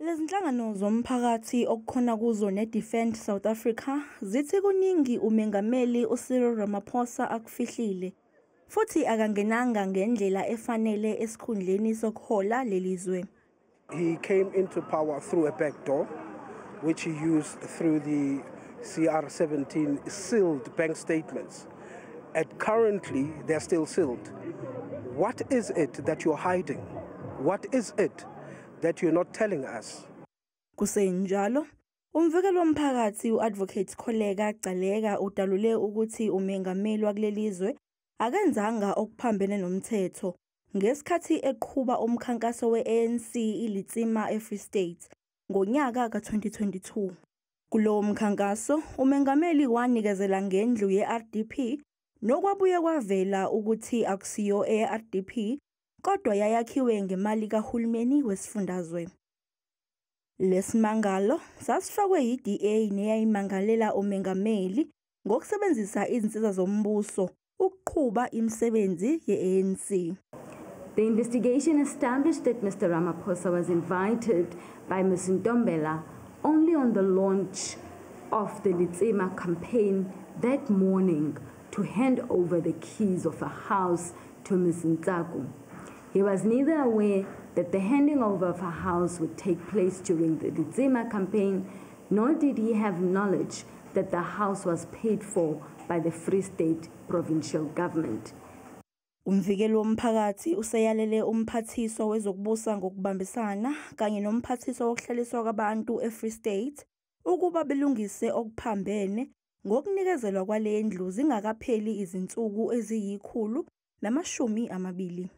Lezinhlangano zomphakathi okukhona kuzo ne-Defend South Africa zithi kuningi uMengameli uCyril Ramaphosa akufihlile futhi akangenanga ngendlela efanele esikhundleni sokuhola leli zwe. He came into power through a back door, which he used through the CR17 sealed bank statements. And currently, they're still sealed. What is it that you're hiding? What is it that you're not telling us? Kusenjalo, umvikeli womphakathi u-Advocate Kholeka Gcaleka udalule ukuthi umengameli wakuleli zwe akenzanga okuphambene nomthetho ngesikhathi eqhuba umkhankaso we-ANC iLetsema eFree State ngonyaka ka-2022. Kulowo mkhankaso, umengameli wanikezela ngendlu ye-RDP nokwabuye kwavela ukuthi akusiyo eye-RDP kodwa yayakhiwe ngemali kahulumeni wesifundazwe. Lesimangalo sasifakwe yi-DA neyayimangalela umengameli ngokusebenzisa izinsiza zombuso ukuqhuba imisebenzi ye-ANC. The investigation established that Mr. Ramaphosa was invited by Ms. Ntombela only on the launch of the Letsema campaign that morning to hand over the keys of a house to Ms. Ntsaku. He was neither aware that the handing over of a house would take place during the Letsema campaign, nor did he have knowledge that the house was paid for by the Free State provincial government. Umvikeli womphakathi useyalele umphathiswa wezokubusa ngokubambisana kanye nomphathiswa wokuhlaliswa kwabantu eFree State ukuba belungise okuphambene ngokunikezelwa kwale ndlu zingakapheli izinsuku eziyi-120.